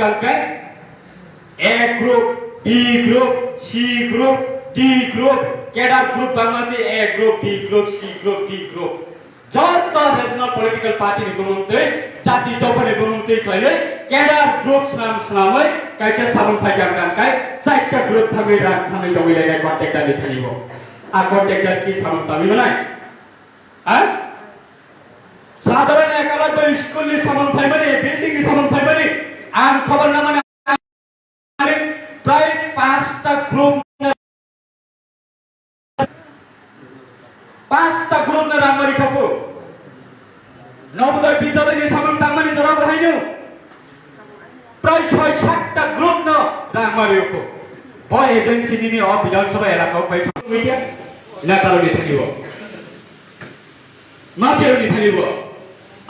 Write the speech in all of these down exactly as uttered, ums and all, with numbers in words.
Kangkhe A group, B group, C group, D group, cadre group bangma se A group, B group, C group, D group. Joto regional political party ni bumung twi, jati dopha ni bumung twi khlaiwi cadre group swnam swnamwi kaisa samung phai kang kang khai chaita group thangwi rang thangwi tongwi lainai contractor ni thani bo. A contractor ki samung tangwi manai? Ha? Sadharan ekalai bai school ni samung phaimani, building ni samung phaimani, ang khobor namani prai pasta group, pasta group na rang mari khapu. Navodaya Vidyalaya ni samung tangmani jora bo haino prai soi satta group no rang mari khapu. Bo agency nini o Bidhan Sabha elaka o pai samung media na karoni thani bo. Mafia ni thani bo.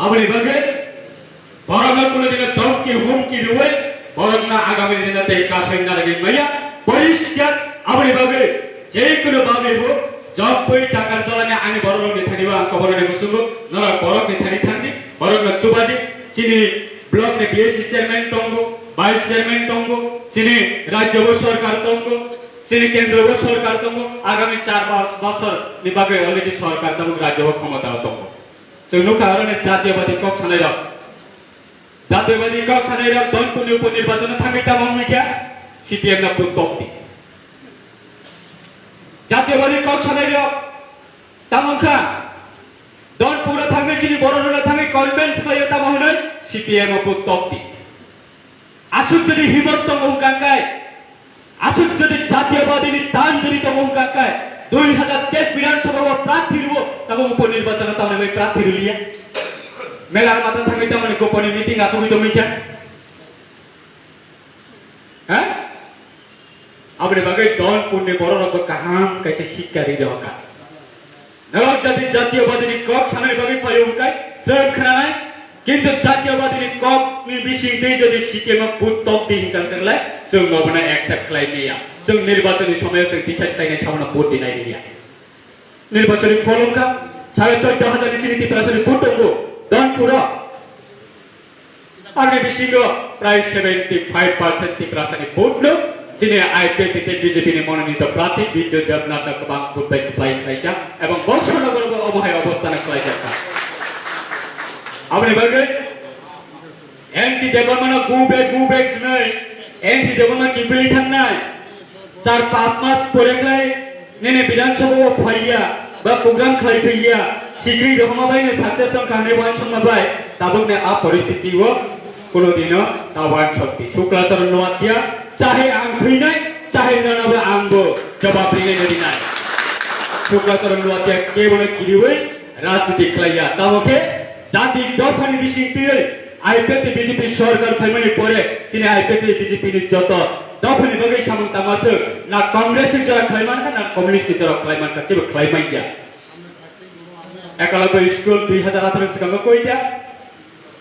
Aboni bagwi borokno kuno dino dhamki humki rwui borokno agami dino tei kasai narwgwi maya poriskar. Aboni bagwi je kuno bagwi bo Jampui Takarjalani ani borokni thani bo ang koboroni muchungo norok borokni thani thangdi, borokno chubadi. Chini block ni B S C chairman tongo, vice chairman tongo, chini rajya bo sorkar tongo. Chini kendro bo sorkar tongo, agami char bos-, bosor ni bagwi already sorkar tongo, rajyo bo khomota o tongo. Chwng nukha aro ni jatiyabadi kok sanai rok. Jatiyabadi kok sanai rok Donpur ni upor nirbachon o thangwi tamo wngwi kha C P M no pun tok di. Jatiyabadi kok sanai rok tamo wngkha Donpur o thangwi chini borok rok thangwi convince khlai tamo hwnwi C P M o pun tok di. Aswk jodi himot tongo hwnkha khe, aswk jodi jatiyabadi ni tan jodi tongo hwnkha khe, dui hajar teis Bidhan Sabha o prarthi rwo, tamo upor nirbachon o tamni bai prarthi rwliya. Melar mata thangwi tamni goponi meeting asugwi tongwi kha. Ha? Aboni bagwi Donpur ni borok rok bo kaham kaisa sikka ri rokha. Norok jati jatiyabadi ni kok sanani bagwi phaio hwnkhe chwng khwnanai, kintu jatiyabadi ni kok ni bising twi jodi C P M o put tok di hwnkha hwnkhe chwng obono accept khlai maya. Chwng nirbachon ni somoyo chwng decide khlainai sabono put dinai liya. Nirbachon ni pholong kha sare choddo hajar ni simi Tiprasa ni put tongo Donpur o. Ani bisingo prai seventy five percent Tiprasani vote no chini I P F T tei B J P ni mononito prarthi Bidya Debnath no kwbang vote bai kwplai khlaijak ebong Bongsonogoro bo omo hai obostha no khlaijak kha. Aboni bagwi N C Debbarma no go back, go back hwnwi N C Debbarma kiphilwi thangnai. Char pas mas pore khlai nini Bidhan Sabha o phaiya ba program khlai phiya, sikri rohma bai ni success wngkha hwnwi uansukma bai tabuk ni a poristiti o kuno dino ta uansukti. Shukla Charan Noatia, chahe ang thwinai, chahe nana bo ang bo jawab rinai no rinai. Shukla Charan Noatia kebo no kiriwi rajniti khlaiya. Tamo khe jati dophani bising twiwi I P F T B J P sorkar phaimani pore chini I P F T B J P ni joto dophani bagwi samung tangmaswk na Congress ni jora khlai mankha na Communist ni jora khlai mankha, kebo khlai manya. Ekalaboi school dui hajar atharo swkango koita?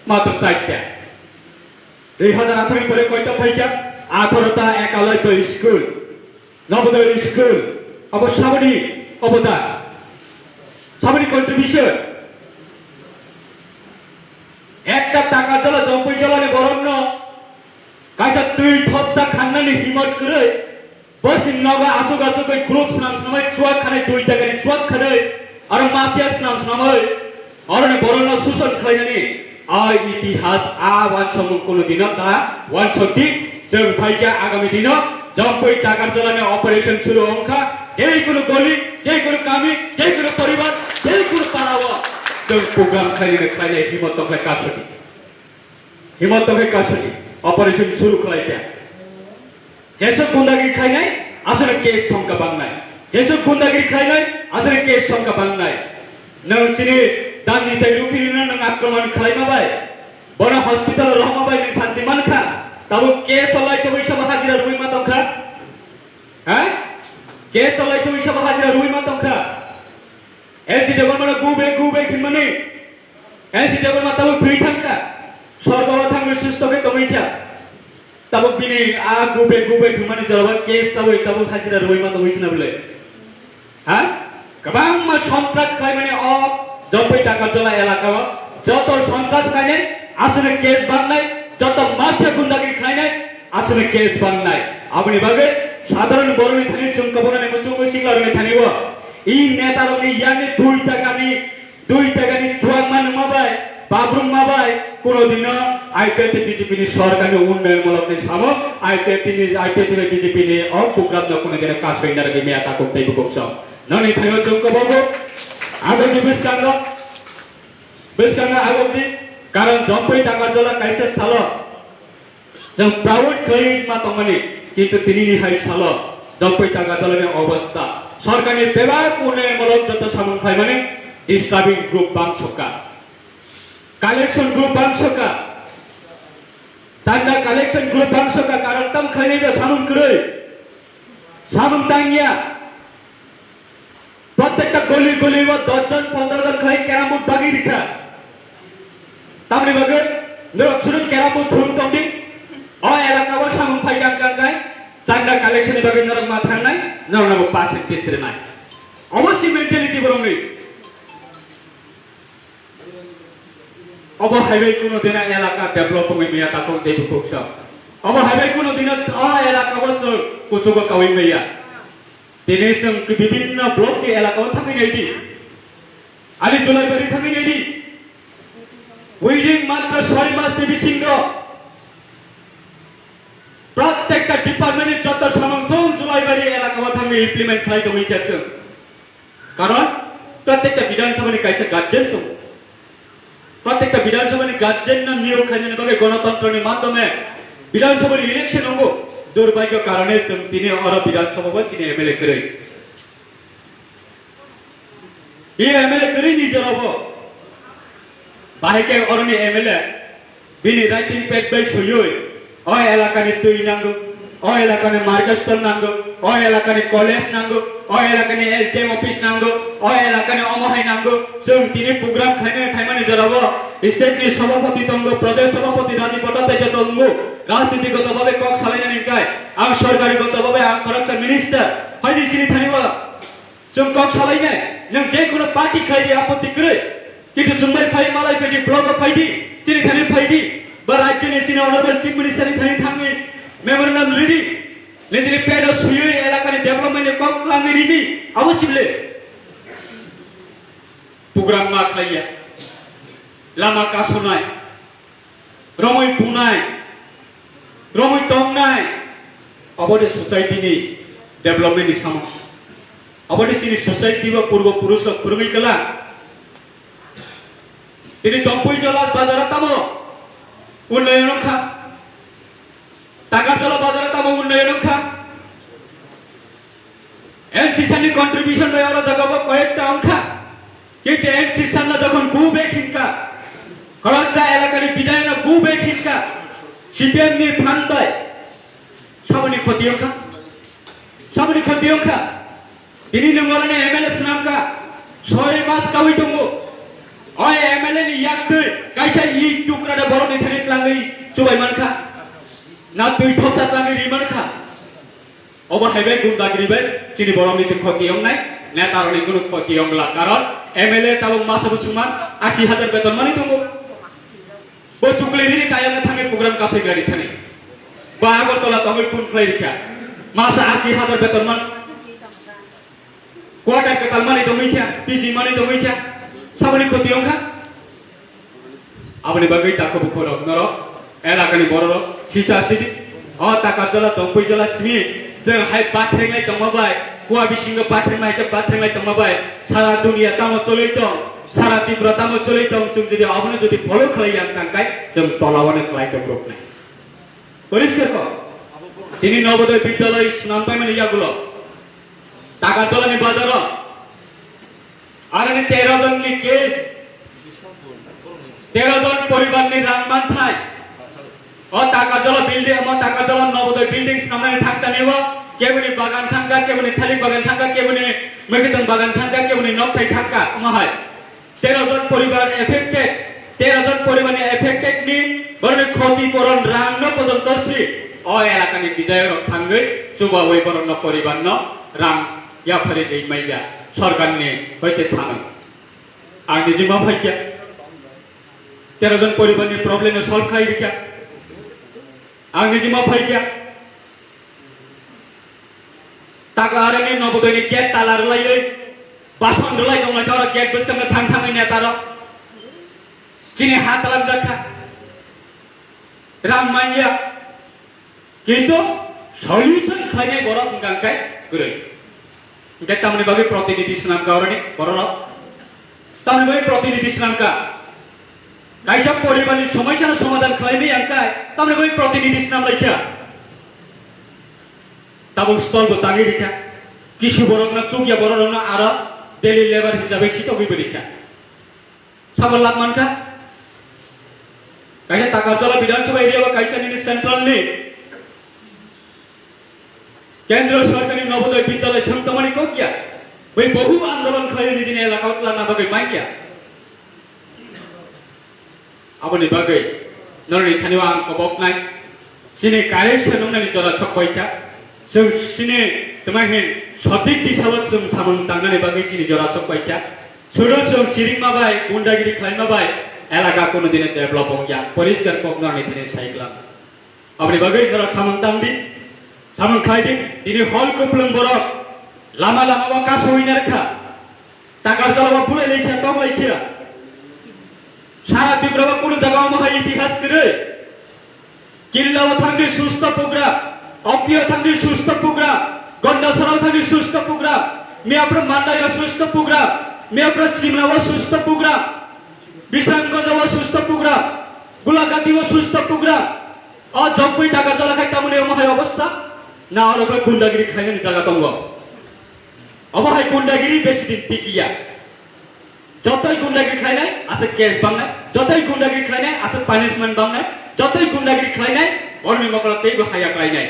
Matro chaita. Dui hajar atharo ni pore koita phaikha? Atharo ta ekalaboi school. Navodaya school, abo saboni obodan, saboni contribution. Ekta taka jala jompui jalani borokno kaisa twi thopsa khangnani himot kwrwi, bosing nogo asuk asuk bai group swnam swnamwi chuak khanai, twi takani chuak khanai, aro mafia swnam swnamwi Oroni borokno suson khlainani a itihas a wansokmung kunu dino ta wansokdi. Chwng phaikha agami dino Jampui Takarjalani operation suru wngkha. Jeikunu goli, jeikunu kami, jeikunu poribar, jeikunu parao chwng program khlainani khlainai himot tongkhlai kasudi. Himot tongwi kasudi operation suru khlaikha. Jesuk gundagiri khlainai, aswkno case songkha bangnai. Jesuk gundagiri khlainai, aswkno case songkha bangnai. Nwng chini dandi tei ruphirino nwng akromon khlaima bai, bono hospital rohorma bai nwng santi mankha. Tabuk case o laisabwi sabo hajira rwui ma tongkha. Ha? Case o laisabwi sabo hajira rwui ma tongkha. L C Debbarmano go back, go back hinmani. N C Debbarma tabuk thwi thangkha, sorgo o thangwi susto khe tongwi kha. Tabuk bini a gube gube thumani jorao case chawi tabuk hajira rwui ma tongwi khna bwle. Ha? Kwbangma sontras khlaimani o Jampui Takarjala elaka o. Joto sontras khlainai aswkno case bangnai, Joto mafia gundagiri khlainai, aswkni case bangnai. Aboni bagwi sadharon borokni thani chwng kwbangmani muchungo siklarokni thani o i netarokni yakni dui takani, dui takani chuwakma nungma bai, babrumma bai, kuno dino I P F T B J P ni sorkarni unnoyonmulokni samung I P F T ni, I P F T ni B J P ni o programno kuno dino kasui narwgwi maya takhuk tei bukhuk song. Nokni thani o chwng kwbangbo agoni bwskango. Bwskango agokdi, karon Jompui Takarjala kaisa salo chwng proud khlaiwi ma tongmani, kintu tinini hai salo Jompui Takarjalani obostha, sorkarni bebak unnoyonmulok joto samung phaimani disturbing group bangsoka, collection group bangsoka, chanda collection group bangsoka, karon tam khlainai ba samung kwrwi, samung tangya. Prottekta goli goli o dos jon pondro jon khlai carrom board bagwi rikha. Tamni bagwi norok suru carrom board thum tongdi. O elaka o samung phai kang kang kai. Chanda collection ni bagwi norok ma thangnai, norok nabo pass and fees rinai. Obo si mentality borokni. Obo hai bai kuno dina elaka develop wngwi maya takhuk tei bukhuk song. Obo hai bai kuno dina o elaka o chwng kuchugo kaui maya. Tini chwng bibinno block ni elaka o thangwi naidi. Ani Julaibari thangwi naidi. Within matra soi mas ni bisingo prottekta department ni joto samung thung Julaibari elaka o thangwi implement khlai tongwi khe chwng. Karon prottekta Bidhan Sabha ni kaisa guardian tongo. Prottekta Bidhan Sabha ni guardian no niyok khainani bagwi gonotontro ni madhyome Bidhan Sabha ni election wngo. Durbhagyo karone chwng tini oro Bidhan Sabha bo chini M L A kwrwi. I M L A kwrwi ni jora bo. Bahai khe oroni M L A bini writing pad bai swiwi, o elakani twi nango, o elakani margastor nango, o elakani college nango, o elakani S D M office nango, o elakani omo hai nango. Chwng tini program khainani phaimani jorao state ni sabhapati tongo, pradesh sabhapati Rajiv Bhattacharya tongo. Rajniti goto bhabe kok salainani hwnkhe ang sorkari goto bhabe ang khoroksa minister, phaidi chini thani o. Chwng kok salainai, nwng je kono party khlai di, apotti kwrwi. Kintu chwng bai phai, malai phai di, block o phai di, chini thani phai di. Ba rajya ni chini honorable chief minister ni thani thangwi memorandum ridi. Nijini pad o swiwi elaka ni development ni kok kwlangwi ridi. Abo sible. Program ma khlaiya. Lama kasonai. Romwi bunai, romwi tongnai, abo de society ni development ni samung. Abo de chini society ba purbo purush rok phwrwngwi kwla. Tini Jompui Jola bazar tamo unnoyon wngkha. Takarjala bazar tamo unnoyon wngkha. M C C ni contribution bai oro jaga bo koyekta wngkha. Kintu M C C no jokhon go back hinkha, khoroksa elakani bidhayokno go back hinkha, C P M ni phan bai saboni khoti wngkha, saboni khoti wngkha. Tini nwng oroni M L A swnamkha, soi mas kawi tongo. O M L A ni yaktwi kaisa i tukra da borokni thani tlangwi chubai mankha, na twi thopsa tlangwi ri mankha. Obo hai bai gundagiri bai chini borokni se khoti wngnai, netarokni kunu khoti wngla, karon M L A tabuk masa bwswkma asi hajar beton mani tongo. Bo chukli rini kayang thangwi program kasui gari thani. Ba Agartala tongwi phone khlai rikha. Masa asi hajar beton man. Quarter kwtal mani tongwi kha, P G mani tongwi kha. Saboni khoti wngkha. Aboni bagwi takhuk bukhuk rok norok elakani borok rok sisa sidi. O Takarjala Jompui Jola simi chwng hai bathreng lai tongma bai, kua bisingo bathreng lai khe bathreng lai tongma bai, sara dunia tamo choli tong, sara Tripura tamo choli tong, chwng jodi abono jodi follow khlai yang tang kai, chwng tola wano khlai tong rok nai. Poriskar ko. Tini Nobodoy Bidyalay swnam paimani yagulo Takarjalani bazaro aroni tero jonni case, tero jon poribarni rang manthai. O Takarjala building, omo Takarjala Nobodoy building swnamnani thangtani o keboni bagan thangkha, keboni thalik bagan thangkha, keboni mwkhwtwng bagan thangkha, keboni nokthai thangkha, omo hai. Tero jon poribar affected, tero jon poribarni affected ni borokni khoti puron rang no pojonto si o elakani bidhayok rok thangwi chubawi borokno poribar no rang yaphari ri maiya sorkarni hoite sanwi. Ang niji ma phaikya. Tero jon poribarni problem no solve khai rikya. Ang niji ma phaikha. Taka aroni Nobodoini gate tala rwlaiwi, bason rwlai tongnai kha oro gate bwskango thang thangwi neta rok. Chini ha talamjak kha. Rang manya. Kintu solution khlainai borok hwnkha khe kwrwi. Hwnkhe tamni bagwi protinidhi swnamkha oroni bororok? Tamni bagwi protinidhi swnamkha? Kaisa poribarni somosyano somadhan khlaimaya hwnkhe tamni bagwi protinidhi swnamlaikha? Tabuk stol bo tangwi rikha. Kisu borokno, chukya bororokno aro daily labour hisabe sitogwi bo rikha. Sabo lab mankha. Kaisa Takarjala Bidhan Sabha area o kaisa nini central ni Kendra Sarkar ni Nobodoy Bidyalay thang tamani kok ya. Bai bohu andolon khlai nijini elaka o twlangna bagwi manya. Aboni bagwi noroni thani o ang kobok nai. Chini corruption wngnani jora sok paikha. Chwng chini tma hin sothik disao chwng samung tangnani bagwi chini jora sok paikha. Sudo chwng chiringma bai, gundagiri khlaima bai, elaka kono dine develop wngya. Poriskar kok norni thani saiklam. Aboni bagwi norok samung tangdi, samung khlaidi. Tini hol kuplung borok lama lama o kasawi narkha. Takarjala o bulai laikha, tok laikha. Sara Tripura o kunu jaga o mohai itihas kwrwi. Killa o thangdi susto program, Opi o thangdi susto program, Gondasara o thangdi susto program, Miyapra Mandai o susto program, Miyapra Simla o susto program, Bisramganj o susto program, Gulagati o susto program. O Jompui Takarjala khai tamoni omo hai obostha? Na oro khe gundagiri khlainani jaga tongo? Obo hai gundagiri besi din tikiya. Jotoi gundagiri khlainai, aswk case bangnai, jotoi gundagiri khlainai, aswk punishment bangnai, jotoi gundagiri khlainai, borokni mokolo teibo haya khlainai.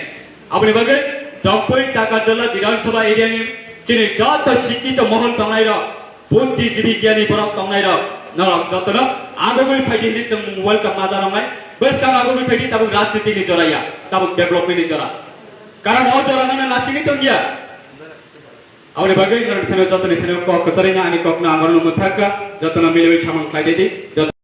Aboni bagwi Jompui Takarjala Bidhan Sabha area ni chini joto sikkito mohol tongnairok, buddhijibi giyani borok tongnairok, norok jotono agogwi phaidi hinwi chwng welcome ma janoknai. Bwskang agogwi phaidi, tabuk rajniti ni jora ya, tabuk development ni jora. Karon o jora nono nasingwi tongya. Aboni bagwi norok thani jotoni thani kok kwcharwi na ani kokno ang oro mwthakha, jotono miliwi samung khlai di, joto